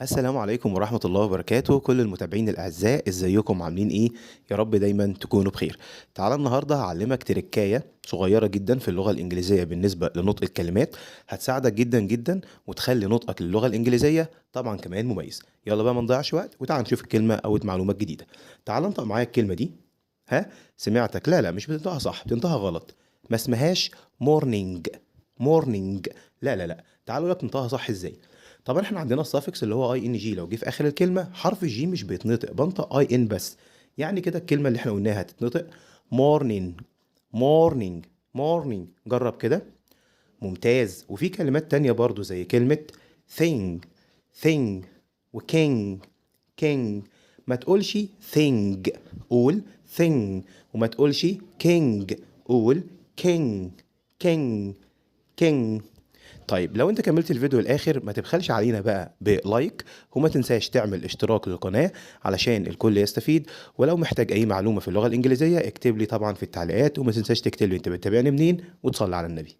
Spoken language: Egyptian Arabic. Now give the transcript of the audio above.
السلام عليكم ورحمة الله وبركاته. كل المتابعين الأعزاء، ازيكم؟ عاملين ايه؟ يا رب دايما تكونوا بخير. تعالى النهاردة هعلمك تركاية صغيرة جدا في اللغة الإنجليزية بالنسبة لنطق الكلمات، هتساعدك جدا جدا وتخلي نطقك للغة الإنجليزية طبعا كمان مميز. يلا بقى ما نضيعش وقت وتعال نشوف الكلمة أو المعلومة الجديدة. تعال انطق معايا الكلمة دي. ها، سمعتك؟ لا لا، مش بتنطقها صح، بتنطقها غلط. ما اسمهاش morning morning، لا لا لا. تعالوا لك ننطقها صح ازاي. طبعا احنا عندنا ال suffix اللي هو ing، لو جه في اخر الكلمة حرف ال g مش بيتنطق، بنطق in بس. يعني كده الكلمة اللي احنا قلناها هتتنطق morning morning morning. جرب كده، ممتاز. وفي كلمات تانية برضو زي كلمة thing thing و king king. ما تقولش thing، قول thing، وما تقولش king، قول king king king. طيب لو انت كملت الفيديو للاخر ما تبخلش علينا بقى ب like، وما تنساش تعمل اشتراك للقناة علشان الكل يستفيد. ولو محتاج اي معلومة في اللغة الانجليزية اكتب لي طبعا في التعليقات، وما تنساش تكتب لي انت بتتابعني منين، وتصلي على النبي.